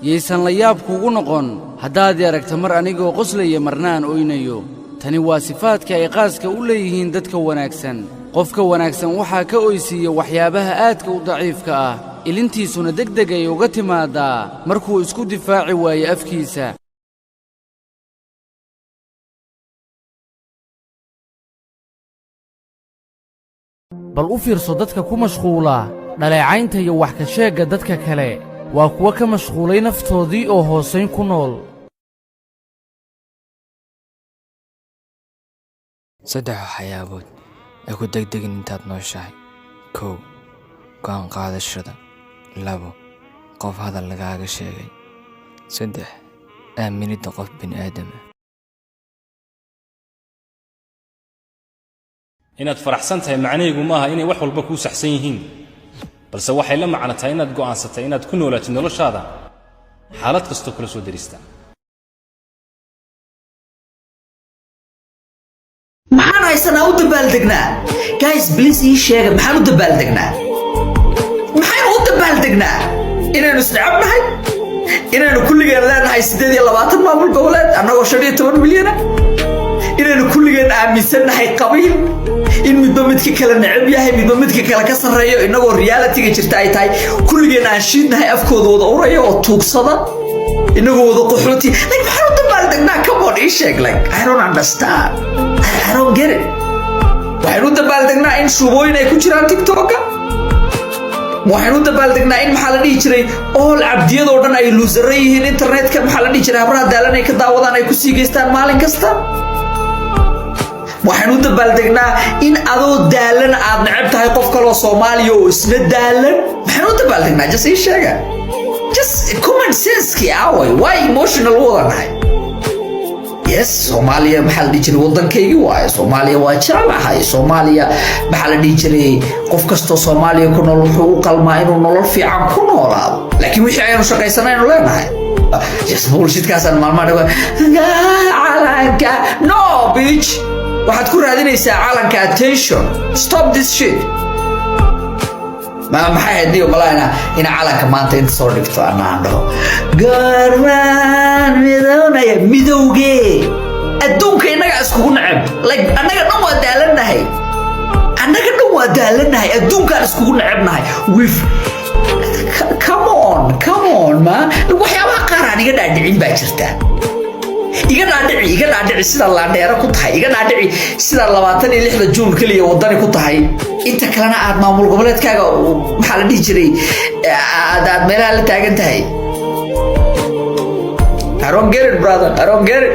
Yaysan la yaab kuugu noqon haddaad i aragta mar anigoo qoslaya, marna aan oynayo. Tani waa sifaadka ay qaaska u leeyihiin dadka wanaagsan. Qofka wanaagsan waxaa ka oysiiya waxyaabaha aadka u daciifka ah, ilintiisuna degdeg ay uga timaaddaa markuu isku difaaci waayo afkiisa. Bal u fiirso dadka ku mashquula dhaleecaynta iyo wax ka sheegga dadka kale, waa kuwa ka mashquulay naftoodii oo hoosayn ku nool. Saddex waxyaabood ee ku degdegin intaad nooshahay: 1, go'aan qaadashada; 2, qof hadal lagaaga sheegay; 3, aaminidda qof bini'aadam ah. Inaad faraxsan tahay macnaheegu maaha inay wax walba kuu saxsan yihiin, balse waxay la macno tahay inaad go'aansatay inaad ku noolaatid noloshaada xaalad kastoo kula soo derista. Maxaan haysanaa u dabaaldegnaa? Guys, please, ii sheega, maxaan u dabaaldegnaa? Maxaynu u dabaaldegnaa? Inaynu isnecab nahay, inaynu kulligeen leenahay 28 maamul goboleed annagoo 15 milyana, inaynu kulligeen aaminsannahay qabiil, in midba midka kale necab yahay, midba midka kale ka sarreeyo, innagoo realityga jirta ay tahay kulligeen aan shiidnahay, afkooda wada uraya oo tuugsada, inagoo wada qaxooti. Like, maxaan u dabaaldegnaa? Come on, ii sheeg. Like, I don't understand. I don't get it. Waxaynu u dabaaldegnaa in shubooyin ay ku jiraan TikToka. Waxaynu u dabaaldegnaa in, maxaa la dhihi jiray, ool cabdiyadoo dhan ay loser yihiin, internetka, maxaa la dhihi jiray, habraha daalan ay ka daawadaan, ay kusii geystaan maalin kasta. Waxaynu u dabaaldegnaa in adoo daalan aad neceb tahay qof kaloo Soomaaliya oo isna daalan. Maxaynu u dabaaldegnaa? Just ii sheega. Just common sense-kii aaway? Why emotional u wada nahay? Yes, Soomaaliya, maxaa la dhihi jiray, waddankaygii waaye. Soomaaliya waa jeclahay. Soomaaliya, maxaa la dhihi jiray, qof kastoo Soomaaliya ku nool wuxuu u qalmaa inuu nolol fiican ku noolaado, laakiin wixii aynu shaqaysanaynu leenahay, just bullshitkaasaan maalmaha dhago. Calanka, no, bitch, waxaad ku raadinaysaa calanka attention. Stop this shit. Ma maxay ahayd niyo malaa ina calanka maanta inta soo dhigto anaan dhaho goormaan midownaya? Midowgee? Adduunka innaga iskugu neceb. Like, annaga dhan waa daalannahay, annaga dhan waa daalannahay, adduunkaan iskugu necebnahay with. Come on, come on, ma waxyaabaha qaar aan iga dhaadhicin baa jirta. Iga dhaadhici, iga dhaadhici sida laandheero ku tahay, iga dhaadhici sida 26-da Juun keliya wadani ku tahay, inta kalena aad maamul goboleedkaaga, maxaa la dhihi jiray, aad meelaha la taagan tahay. I don't get it, brother. I don't get it.